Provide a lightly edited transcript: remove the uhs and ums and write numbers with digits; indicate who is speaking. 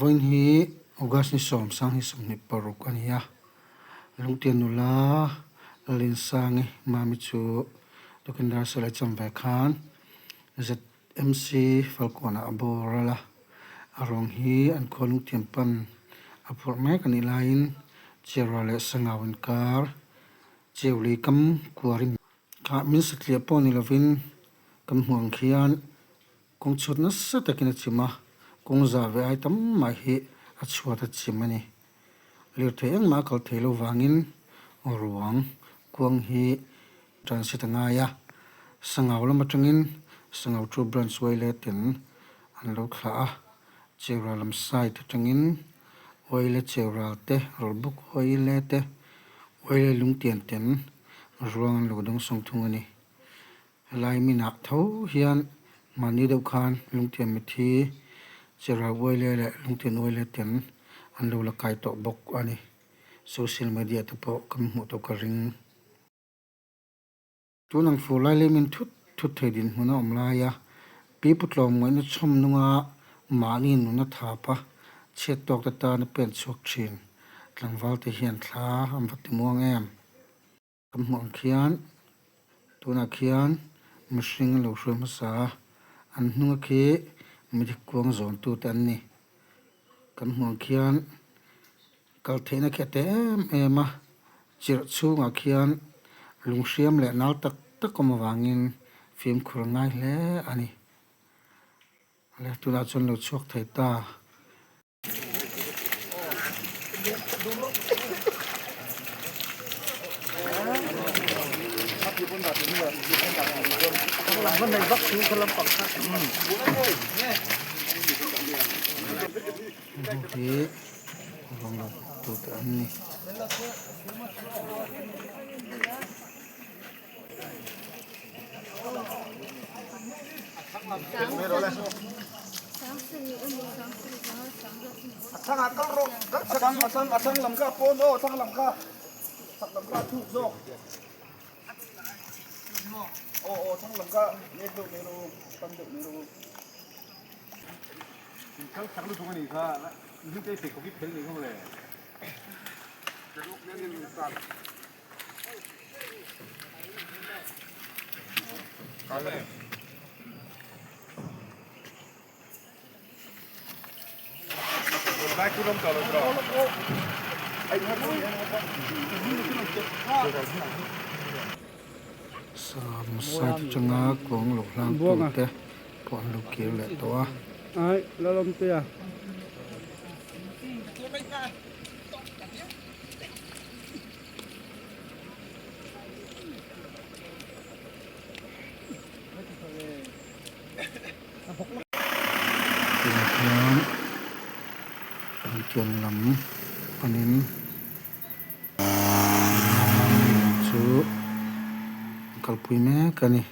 Speaker 1: Vawiin hi August ni sawm sang hi 26 a ni a, Lungtian nula Lalinsangi Mami chu Tukindar Salai cham ve khan ZMC Falkawnah a boral a, a ruang hi an khua Lungtian pan a phurh mek a nih laiin Chiarua leh Sangau inkar Cheuli kam kuarin Kha min satliah pawh ni lovin kan hmuh ang khian kawng chhuat nasa takin a chim a, kawng za ve ai tam mah hi a chhuat a chim a ni. Lirthei engmah a kal thei lo vangin ruang kuang hi transit a ngai a, Sangau lam atangin Sangau two branch Waile ten an lo thlah a, Cheural lam side atangin Waile Cheural te, Rawlbuk Waile te, Waile Lungtian ten Ruang an lo dawng sawng thung a ni. Helai minah tho hian mahni deuh khan lungtian mithi Chera Uaile leh Lungtian Uaile ten an lo la kai tawh bawk a ni. Social media te pawh kan hmuh tawh ka ring. Tun ang fur lai leh min thut thut thei dinhmun a awm lai a, Pi Pu Tlawm ngaihna chhawm nunga mahni nuna thap a chhiat tawk te tan a pen chhuak thin. Tlangval te hian thla an va ti muang em? Kan hmuh ang khian tunah khian mihring an lo hruai hmasa a, an hnunga khi midik kuang zawn tute an ni. Kan hmuh ang khian kal theihna khi a te em em a, chirh chhungah khian lunghriam leh nal tak tak awm avangin fimkhur a ngai hle a ni. Tunah chuan lo chhuak thei ta. Hi vang lo tu te an ni. Side atanga kuang lo hlang tute pawh an lo kir leh tawh a. Tunah hian intian lam panin chu an kalpui mek a ni.